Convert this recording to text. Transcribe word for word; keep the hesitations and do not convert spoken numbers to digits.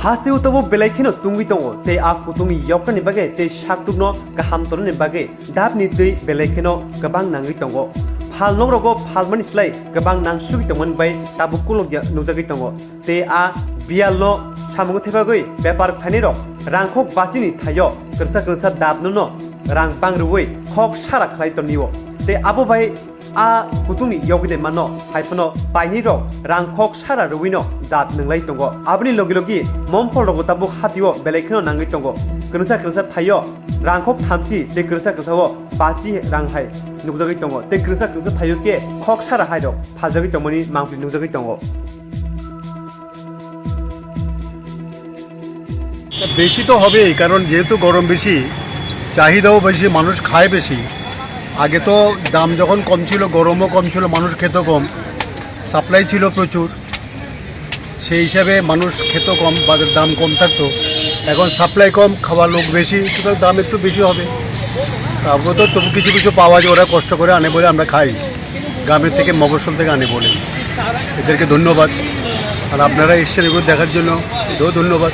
Haste o tabuk belai kheno tungwi tongo, tei a kutung ni yoknani bagwi tei sakdukno kaham tongnani bagwi dapni twi belai kheno kwbang nangwi tongo. Phal nok rogo phalmani slai kwbang nangsugwi tongmani bai tabuk kulokya nukjagwi tongo. Tei a biyal no samung thepagwi bepar khlainai rok rangkhok bachini thaio kwrwsa kwrwsa dap no rang bang rwui khok sara khlai tonio. Tei abo bai a kutungni yogwi de mano, hai phano painai rok rang khok sara rwino dat nwnglai tongo. Aboni logi logi momphol rokbo tabuk hatio belai kheno nangwi tongo. Kwrwngsa kwrwngsa thaio rang khok thamchi tei kwrwngsa kwrwngsa o bachi rang hai nukjagwi tongo. Tei kwrwngsa kwrwngsa thaio khe khok sara hai rok phaljagwi tongmani mangpili nukjagwi tongo. বেশি তো হবেই, কারণ যেহেতু গরম বেশি, চাহিদাও বেশি, মানুষ খায় বেশি। আগে তো দাম যখন কম ছিল, গরমও কম ছিল, মানুষ খেত কম, সাপ্লাই ছিল প্রচুর, সেই হিসাবে মানুষ খেত কম, বাজার দাম কম থাকতো। এখন সাপ্লাই কম, খাওয়ার লোক বেশি, সুতরাং দাম একটু বেশি হবে। তারপর তো তবু কিছু কিছু পাওয়া যায়, ওরা কষ্ট করে আনে বলে আমরা খাই, গ্রামের থেকে, মফস্বল থেকে আনে বলে। এদেরকে ধন্যবাদ। আর আপনারা এসছেন এগুলো দেখার জন্য, এটাও ধন্যবাদ।